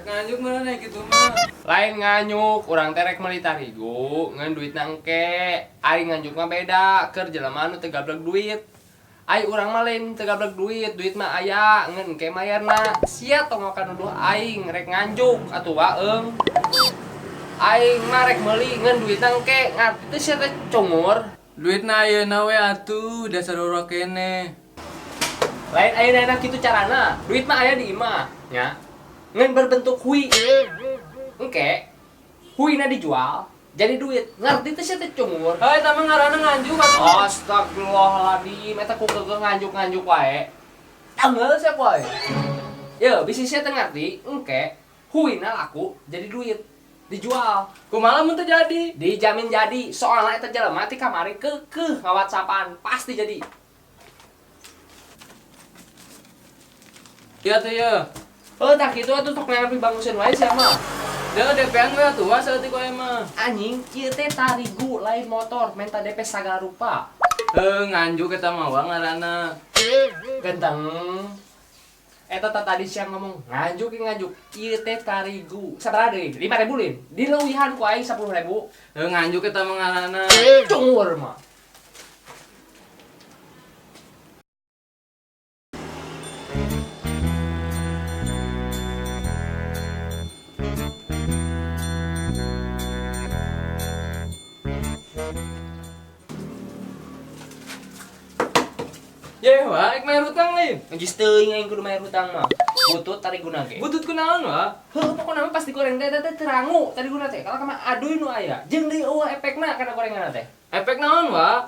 Nganjuk mana nih kitu mah. Lain nganyuk, urang teh rek meuli tarigu ngan duitna engke. Ari nganjuk mah beda, keur jelema nu teu gablek duit. Ai urang mah lain teu gablek duit, duit mah aya ngan engke mayarna. Sia tong ka nuduh aing rek nganjuk atuh waeung. Aing mah rek meuli ngan duitna engke, ngarti teu sia teh cungur. Duitna ayeuna we atuh, dasar urang kene. Lain ayeuna kitu carana, duit mah aya di imah nya. Ngan berbentuk hui. Engke huina dijual jadi duit. Ngerti teh sia teh cungur. Heuh, eta mah ngaranna nganjuk atuh. Astagfirullahaladzim, eta ku keukeuh nganjuk-nganjuk wae. Tanggal sia ku aing. Ye, bisi sia teh ngerti, engke huina laku jadi duit. Dijual. Kumaha mun teu jadi? Dijamin jadi. Soalna eta jelema ti kamari keukeuh nga-WhatsAppan, pasti jadi. Ieu teh ieu. Heuh, tah kitu atuh tok neangan pibanguseun wae sia mah. Deui DP-an we atuh wa saeutik wae mah. Anjing, ieu teh tarigu lain motor, menta DP sagala rupa. Heuh, nganjuk eta mah wa ngaranna. Ganteng. Eta tah tadi siang ngomong nganjuk ieu nganjuk. Ieu teh tarigu. Sabaraha deui? 5.000 lin. Dileuwihan ku aing 10.000. Heuh, nganjuk eta mah ngaranna. Cungur mah. Ye, wa, ek bayar hutang lain. Ngejis teuing aing kudu bayar hutang mah. Butut tariguna ge. Butut kunaon, wa? Heuh, pokona mah pas digoreng teh teh terangu tariguna teh. Kalau mah aduy nu aya. Jeung deui eueuh efekna kana gorengan teh. Efek naon, wa?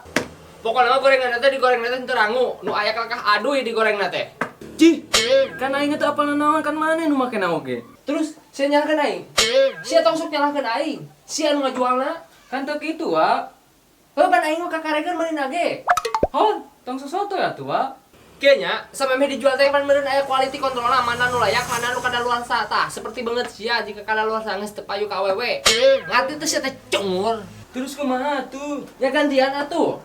Pokona mah gorengan teh digoreng teh terangu, nu aya kalakah aduy digorengna teh. Cih, kan aing teh apal naon kan maneh nu make naon ge. Terus sia nyalahkeun aing. Sia tong sok nyalahkeun aing. Sia nu ngajualna. Kan teu kitu, wa. Heuh, pan aing mah kakarekeun meulina ge. Hon, tong sesuatu ya tuh, wa. Kieu nya, samemeh dijual teh pan meureun aya quality kontrolna mana nu layak, mana nu kadaluarsa tah. Seperti banget sia jika kadaluarsa geus teu payu ka awewe. Ngarti teh sia teh cungur. Terus kumaha atuh? Ya gantian atuh.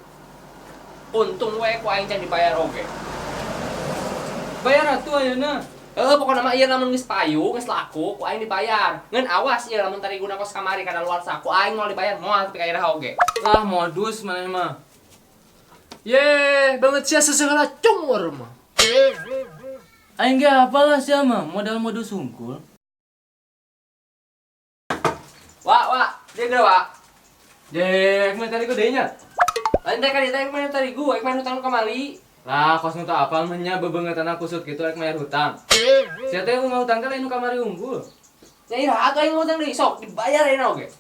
Untung we ku aing can dibayar oge. Bayar atuh ayeuna. Heuh, pokona mah ieu lamun geus payu, geus laku, ku aing dibayar. Ngan awas ieu lamun tariguna kos kamari kadaluarsa, ku aing moal dibayar moal tapi ka iraha oge. Lah modus maneh mah. Ye, banget sia sesegala cungur mah. Aing ge apalah sia mah, modal modus hungkul. Wa, wa, dia geura, wa. Dek, mah tadi ku deui nya. Lain teh kan eta main tarigu, ek main hutang kamali. Lah, kos nu teu apal mah nya bebeungeutana kusut kitu ek mayar hutang. Sia teh ngahutang teh lain nu kamari unggul. Nya iraha atuh aing ngahutang deui, sok dibayar ayeuna oge.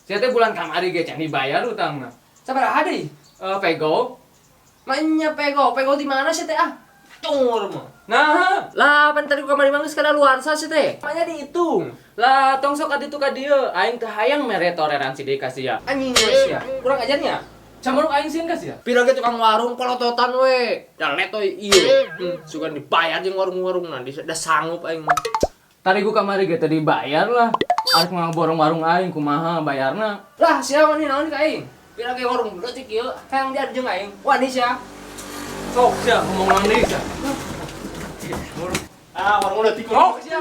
Sia teh bulan kamari ge can dibayar hutangna. Sabaraha deui? Pego. Manya pego, pego di mana sih teh ah? Cungur mah. Nah, lah pan tadi kamari mah geus kadaluarsa sih teh. Manya dihitung. Lah, tong sok aditu ka dieu, aing teu hayang mere toleransi deui ka sia. Anjing we sia. Kurang ajarnya. Camuruk aing sieun ka sia. Pira ge tukang warung polototan we. Da letoy ieu. Sugan dibayar jeung warung-warungna, da sanggup aing mah. Tarigu kamari ge teu dibayar lah. Arek ngaborong warung aing kumaha bayarna? Lah, sia wani naon ka aing? Pira ge warung leutik ieu, hayang diadu jeung aing. Wani sia. Sok sia ngomong naon deui sia. Ah, warung leutik. Oh, sia.